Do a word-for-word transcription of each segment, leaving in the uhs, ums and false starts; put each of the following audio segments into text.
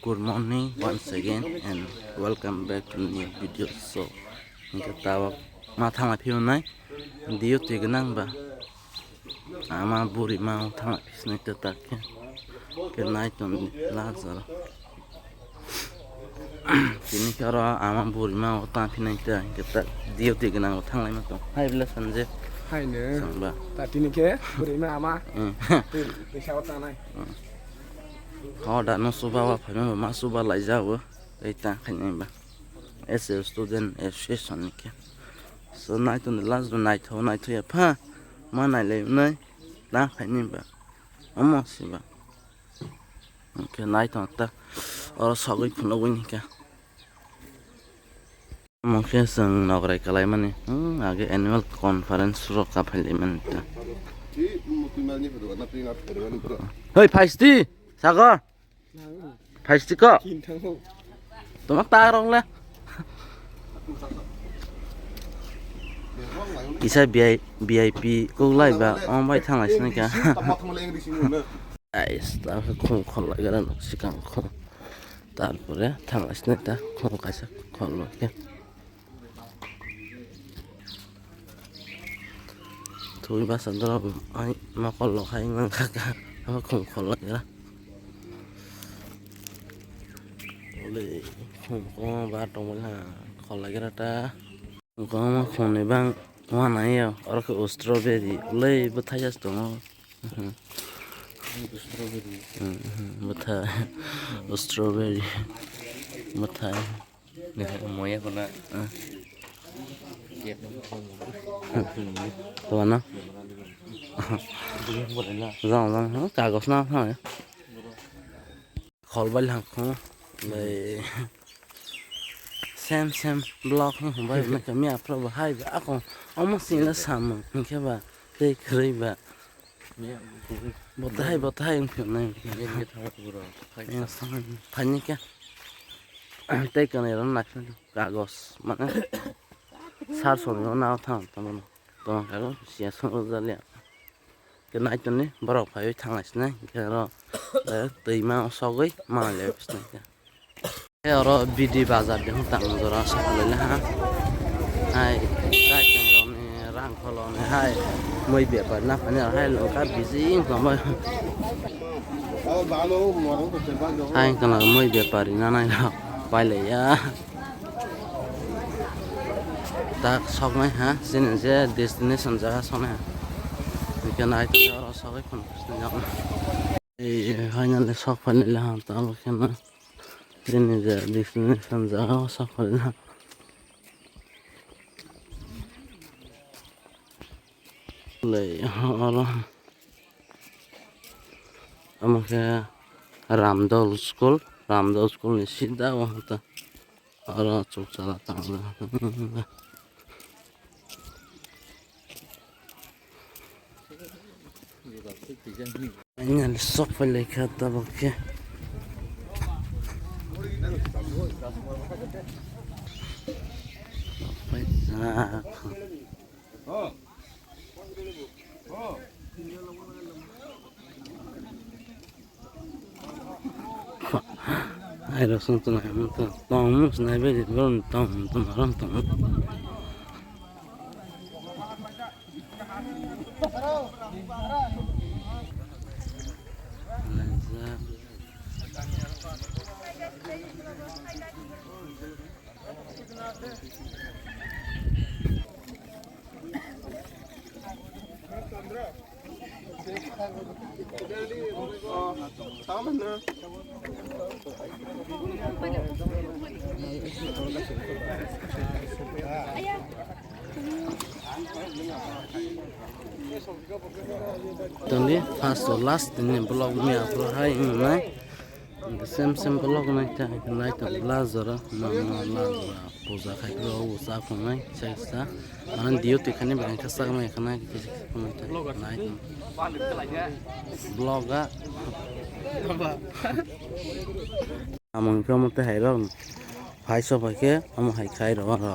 Good morning once again and welcome back to new video. So, hingke tabok ma thangma phiyonai, diyo twi gwnang ba. Ama buri ma thangma phisnai ta tak khe. Khe nai ton la jara. Tini khe oro ama buri ma o ta phinai ta, hingke ta diyo twi gwnang o thanglai ma tong. Hai bela sanje. Hai ne. Sangba. Ta tini khe buri ma ama. Hmm. Twi, twi sa o ta nai. Hmm. Ho da no suba wa phaima ma suba lai ja o. Tei ta khainai ba. S A student association ni khe. So nai ton last do nai tho nai tho ya pha. Ma nai lai nai. Ta khainai ba. Omo si ba. Hingke nai ton ta. Oro sogwi phunugwi ni khe. Omo khe chwng nograi kalaimani, hmm, age annual conference rok kaphailaimani ta. Hoi, phaisti, Sagar. Phaisti ko. Toma ta rong le. Kisa B I, B I P kok lai ba, ong bai thang lai sini ka. Ais, ta khe khum khol lai gara nok sikang khum. Tarpore thang lai sini ta khum kaisa khol lai khe. Thui basa doro ai mokol lo khai mang kha ka. Ama khum khol lai gara. Ole khum khol ba tong lai ha khol lai gara ta. Khum khol ni bang wana ya oro khe strawberry. Ole bo thai jas tongo. Mhm. Strawberry. Mhm, bwthai. Strawberry. Bwthai. Moya khuna. Ah. Wana? Jang, jang, ha, kagos na, ha. Khol bai lang kho. Bai. Sem, sem, block, ha, bai, na kami apra bahai, ba, ako, omo sila samung, hingke ba, tei khrui ba. Botahai, botahai wngkha nai. Yang thangma tuburo. Yang thangma thani khe. Tei kanai rok naikhe kagos mane. Sar sori no na thang tamo. Tamo kagos siya song jalia. Ke nai toni borok phaiwi thanglai sinai. Ke ro twi ma sogwi ma le sinai. Tei oro bidi bazar de hwn tang jora sa phalai le ha. Hai, kai teng rok ni rang kholo ni hai. Mui bepar na phani hai longka busy wng tong bai. Hai wng tong mui bepari na nai rok pai lai ya. Tak sok nai ha, chini je destination jaga sok nai ha. Hingke nai tong oro sogwi phano. Ei, finally sok phalai le ha, tamo khe na. Chini je destination jaga o sa phalna. Lei oro omo khe Ramdol school, Ramdol school ni sida o ta oro chukchala tangla. Finally sok phalai kha tabok khe. Ai rosong tong ai mo to tong mo snai be bro tong tong ram tong. Tongdi first to last ni vlog ni upload hai wngnai. Sem sem vlog nai ta nai ta la jora mama la jora puja khai kro u sa phungnai sai sa. Mane diyo twi khani bang kha sa mai khana kisa phungnai ta nai ta. Vlog a. Among khe omo tei hai rok phai so pai khe omo hai khai rok oro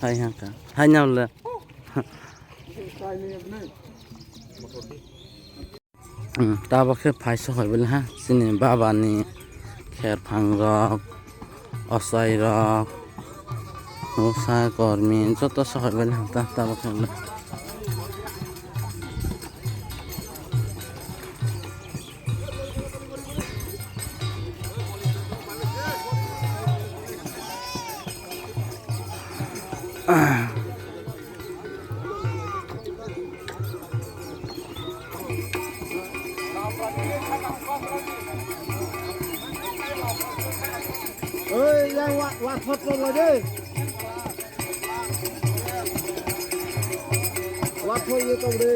hai hang kha hai nya le. Hmm, tabok khe phai so hai bole ha chini baba ni Kherphang rok, ochai rok, moksa kormi joto sohor bai hamta tabuk khe. Oi, yang wa, wa thot thot lagi. Wa thot ye tong de.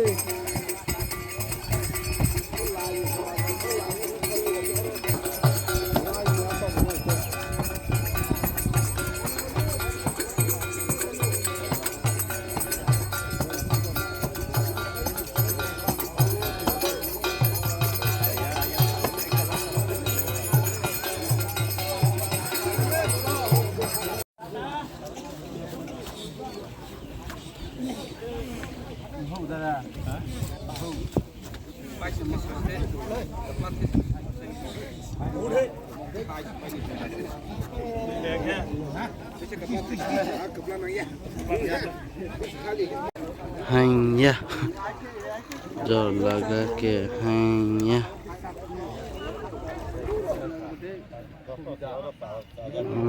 Hanya jor laga ke hanya.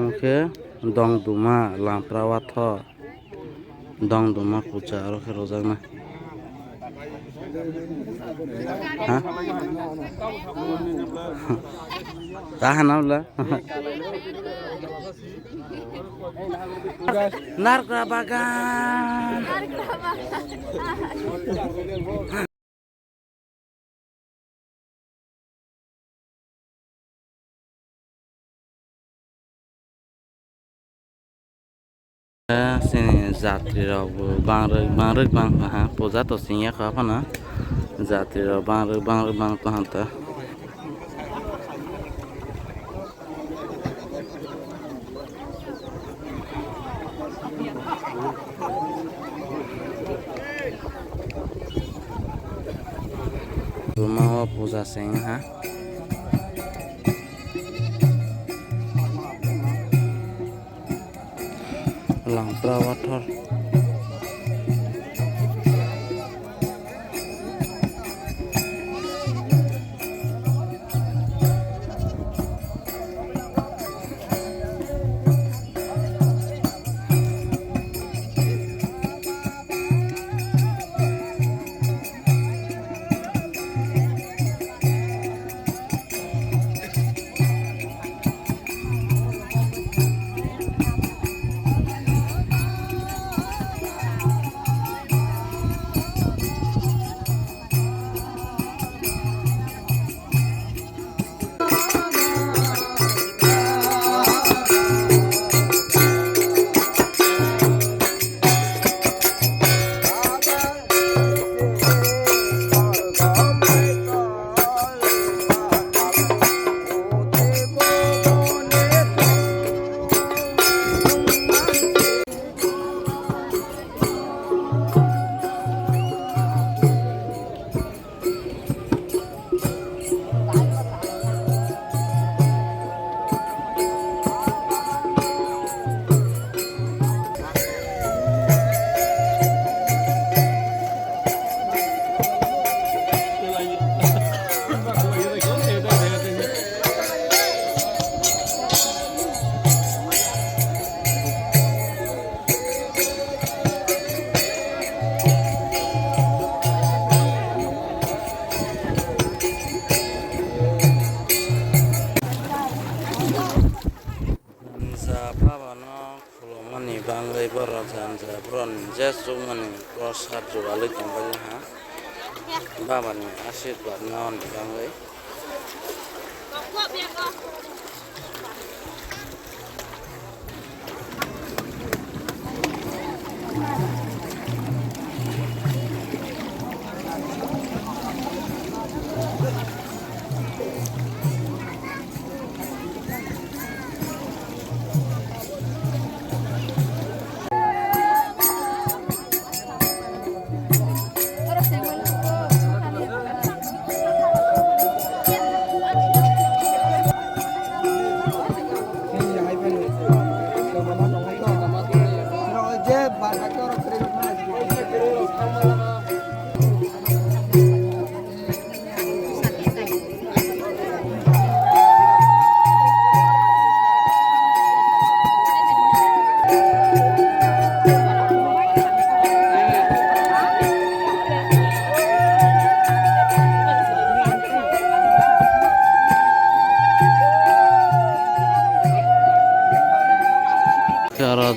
Oke, dong duma lampra watho. Dong duma puja aro khe rojak na. Ha? Tahan abla. Narkra bagan. Chini jatri rok bo bangrwk bangrwk bang ha puja to singya kha phano jatri rok bangrwk bangrwk bang tong ha ta. Ruma o puja se wngha. Langpra wathor. Janja baba no khulumani bangwi borok janja borok ni je chukmani prosad jugalwi tongbaili ha baba ni asirwad no ni bangwi.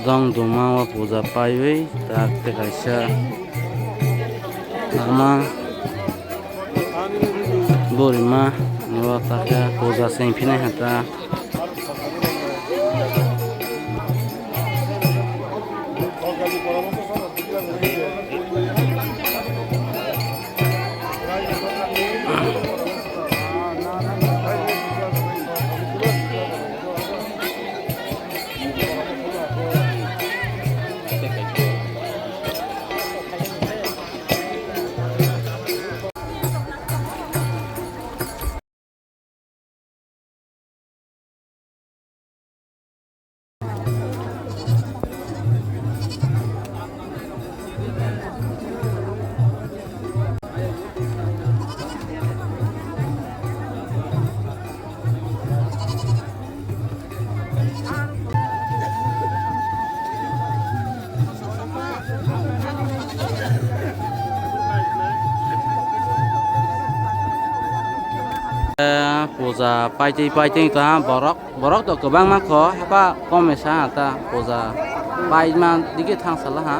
Dong duma o puja paiwi tak tei kaisa lama burima o takhe puja chengphinai hata. Puja paitwi paitwi ta borok, borok to kwbangma kho, hapa kom esa ta puja paima digi thangsala ha.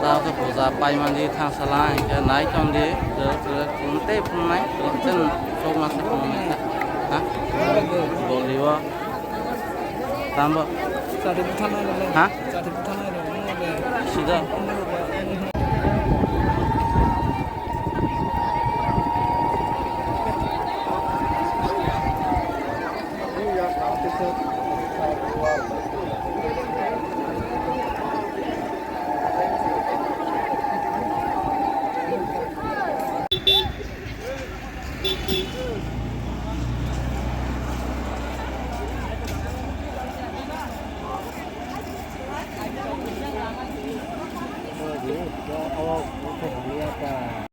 Ta khe puja paimani thangsala, hinkhe nai tongdi, tei phunuknai, chen sokma se phunuknai, ha? Bolio. Tambo. Ha? Sida.